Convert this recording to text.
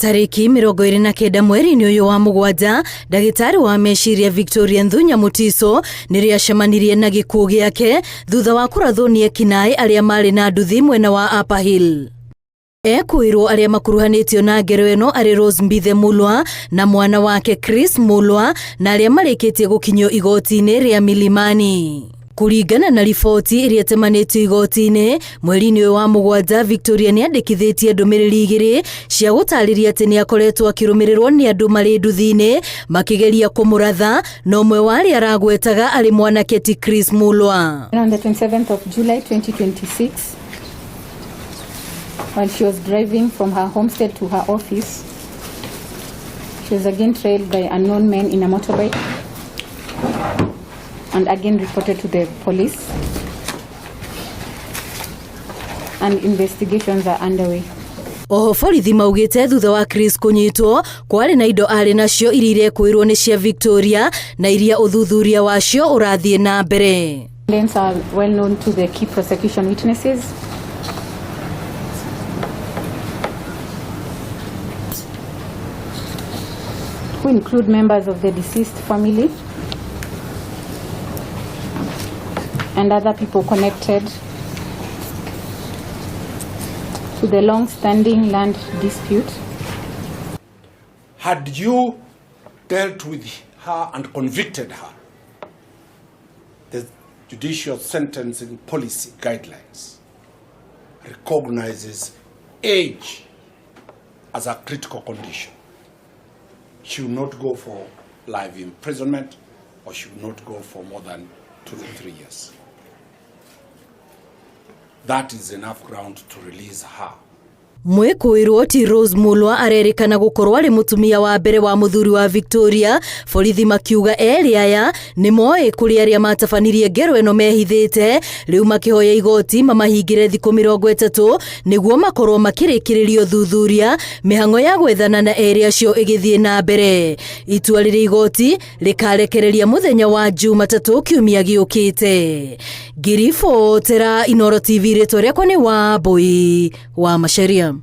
Tarĩki 29 mweri-inĩ ũyũ wa mũgwanja, ndagĩtarĩ wa meciria Victoria Nthunya Mutiso nĩrĩo acemanirie na gĩkuũ gĩake thutha wa kũrathwo nĩ ekinaĩ arĩa marĩ na nduthi mwena wa Upper Hill. Ekwĩrwo arĩa makuruhanĩtio na ngero ĩno arĩ Rose Mbithe Mulwa na mwana wake Chris Mulwa na arĩa marĩkĩtie gũkinyio igoti-inĩ rĩa Milimani. Kũringana na riboti ĩrĩa ĩtemanĩtio igoti-inĩ mweri-inĩ ũyũ wa mũgwanja, Victoria nĩ andĩkithĩtie ndũmĩrĩri igĩrĩ cia gũtarĩria atĩ nĩ akoretwo akĩrũmĩrĩrwo nĩ andũ marĩ nduthi-inĩ makĩgeria kũmũratha, na ũmwe wa arĩa aragwetaga arĩ mwanake ti Chris Mulwa. On the 27th of July 2026, while she was driving from her homestead to her office, she was again trailed by unknown men in a motorbike and again reported to the police, and investigations are underway. Oho borithi maugĩte thutha wa Chris kũnyitwo kwarĩ na indo arĩ nacio iria irekũĩrwo nĩ cia Victoria na iria ũthuthuria wacio ũrathiĩ na mbere. Defendants are well known to the key prosecution witnesses. Who include members of the deceased family and other people connected to the long-standing land dispute. Had you dealt with her and convicted her, the judicial sentencing policy guidelines recognizes age as a critical condition. She will not go for life imprisonment, or she will not go for more than 2 to 3 years. That is enough ground to release her. Mwĩkũĩrwo ti Rose Mulwa arerĩkana gũkorwo arĩ mũtumia wa mbere wa mũthuri wa Victoria, borithi makiuga erĩ aya nĩ moĩ kũrĩa arĩa matabanirie ngero ĩno mehithĩte, rĩu makĩhoya igoti mamahingĩre thikũ 30 nĩguo makorwo makĩrĩkĩrĩria ũthuthuria mĩhang'o ya gwethana na erĩ acio ĩgĩthiĩ na mbere. Itua rĩrĩ igoti rĩkarekereria mũthenya wa Jumatatũ kiumia gĩũkĩte. Ngiribotera Inooro TV, rĩtwa rĩakwa nĩ Wambui wa Macharia.